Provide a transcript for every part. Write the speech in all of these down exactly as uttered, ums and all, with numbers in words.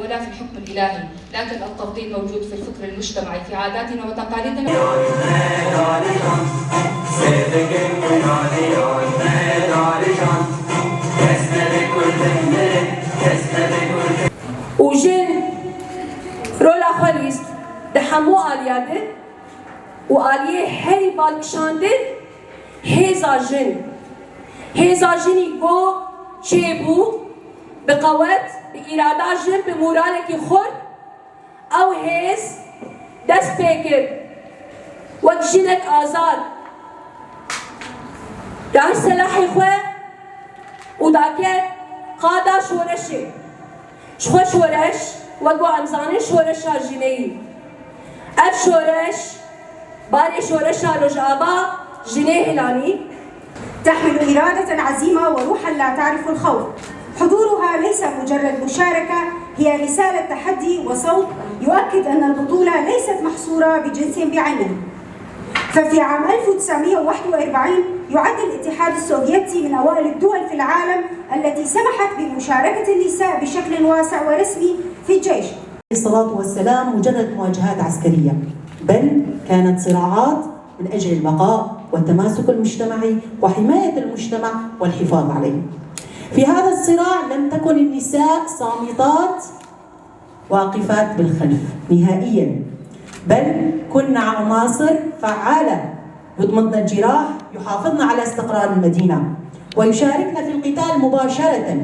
ولا في الحكم الإلهي، لكن التفضيل موجود في الفكر المجتمعي، في عاداتنا وتقاليدنا. Û jin rola xwe lîst di hemû aliya de û aliyê herî balkişandin hêza jin. Hêza jinî ku çêbû bi qewet, bi îrada jin, bi moralekî xurt, ew hêz dest pê kir. Wek jinek azad, da selahê xwe û da ket qada şoreşê. Ji xwe şoreş, wek ku em zanin, şoreşa jinê yî. Ev şoreş, barê şoreşa Rojava jinê hilanî. تحمل إرادة عزيمة وروحا لا تعرف الخوف. حضورها ليس مجرد مشاركة، هي رسالة تحدي وصوت يؤكد أن البطولة ليست محصورة بجنس بعينه. ففي عام ألف وتسعمية وواحد وأربعين يعد الاتحاد السوفيتي من أوائل الدول في العالم التي سمحت بمشاركة النساء بشكل واسع ورسمي في الجيش. الصلاة والسلام مجرد مواجهات عسكرية، بل كانت صراعات من أجل البقاء والتماسك المجتمعي وحماية المجتمع والحفاظ عليه. في هذا الصراع لم تكن النساء صامتات واقفات بالخلف نهائيًا، بل كن عناصر فعالة يضمدن الجراح، يحافظن على استقرار المدينة، ويشاركن في القتال مباشرة،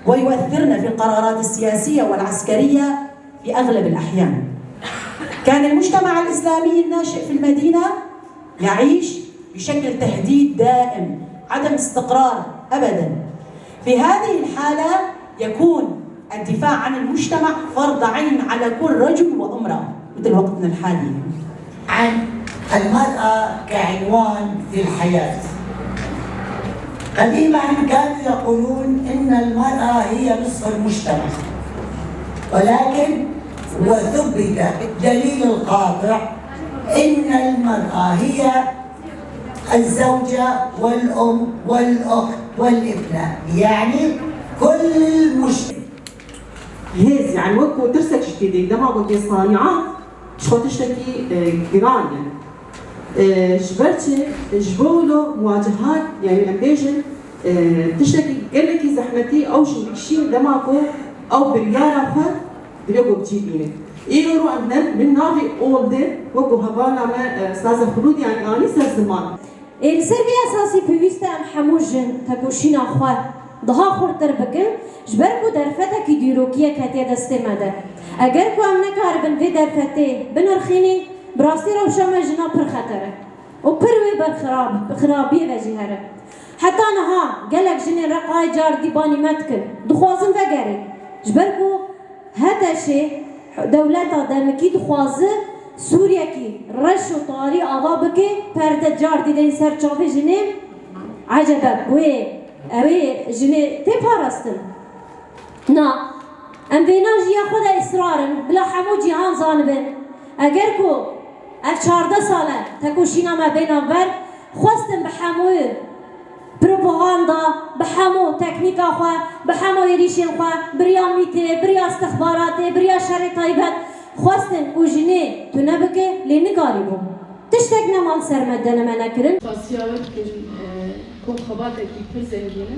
ويؤثرن في القرارات السياسية والعسكرية في أغلب الأحيان. كان المجتمع الإسلامي الناشئ في المدينة يعيش بشكل تهديد دائم، عدم استقرار أبدًا. في هذه الحالة يكون الدفاع عن المجتمع فرض عين على كل رجل وامرأة مثل وقتنا الحالي. عن المرأة كعنوان في الحياة. قديمًا كانوا يقولون إن المرأة هي نصف المجتمع، ولكن وثبت بالدليل القاطع إن المرأة هي الزوجة والأم والأخت والابنة، يعني كل المجتمع. Hêz, yani wek ku tirsek ji tê dê, dema ku tê saniya, ji xwe tiştekî, e, giran e. E, ji ber çi? Ji bo wilo muwacehat, yani em bêjin, e, tiştekî gelekî zehmetî ew jin dikişîn dema ku ew biryara xwe divê ku bi cî bîne. Îro ro em ne, min navê ol de, wek ku hevala me, e, Saze Xulûdî, yani anî ser ziman. Ê li ser vê esasî pêwîst e em hemû jin tekoşîna xwe daha xurttir bikin, ji ber ku derfetekî dîrokî yek hetiye destê me de. Eger ku em nekaribin vê derfetê binirxînîn, bi rastî rewşa me jina pir xeter e û pir wê ber xirab-, xirabiyê ve jî here. Heta niha gelek jinên Reqayê cardî banî me dikin. Dixwazin vegerin. Ji ber ku HTŞê, dewleta demikî, dixwaze Sûriyekî reş û tarî ava bike, perde cardî deyne ser çavê jinê. Ecebe, wê, ew ê jinê tê parastin? Na, em vêna jî ya xwe de israr in, bila hemû cîhan zanibin. Eger ku ev çardeh sal e tekoşîna me bê navber, xwestin bi hemû propaganda, bi hemû teknîka xwe, bi hemû êrîşên xwe, bi riya mîtê, bi riya istixbaratê, bi riya şerê taybet, xwestin ku jinê tune bike, lê nikarîbû. Tiştek nema li ser me deneme nekirin. Xwestiya we dikirin, e, ku xebatekî pir zengîn e.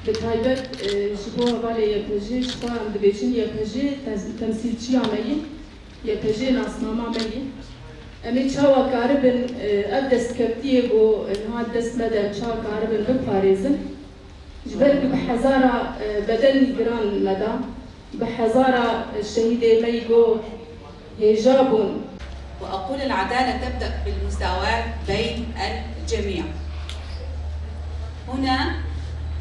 Bi taybet, e, ji bo hevalê Y P J, ji xwe em dibêjin Y P J te-, temsîlçiya me yî. Y P J nasnama me yî. Em ê çawa karibin, e, ev destkeftiyê ku niha dest me de em çawa karibin biparêzin? Ji ber ku bi hezara, e, bedenî giran me da, bi hezara şehîdê me yî ku hêja bûn. وأقول العدالة تبدأ بالمساواة بين الجميع. هنا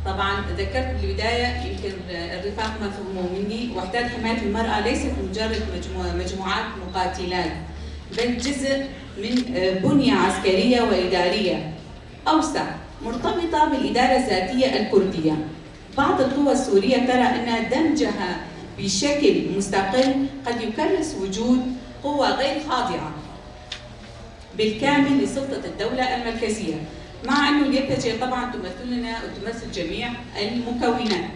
طبعًا ذكرت بالبداية، يمكن الرفاق ما فهموا مني، وحدات حماية المرأة ليست مجرد مجموعة، مجموعات مقاتلات، بل جزء من، آه، بنية عسكرية وإدارية أوسع، مرتبطة بالإدارة الذاتية الكردية. بعض القوى السورية ترى أن دمجها بشكل مستقل قد يكرس وجود قوة غير خاضعة بالكامل لسلطة الدولة المركزية، مع أنه ال Y P G طبعًا تمثلنا وتمثل جميع المكونات.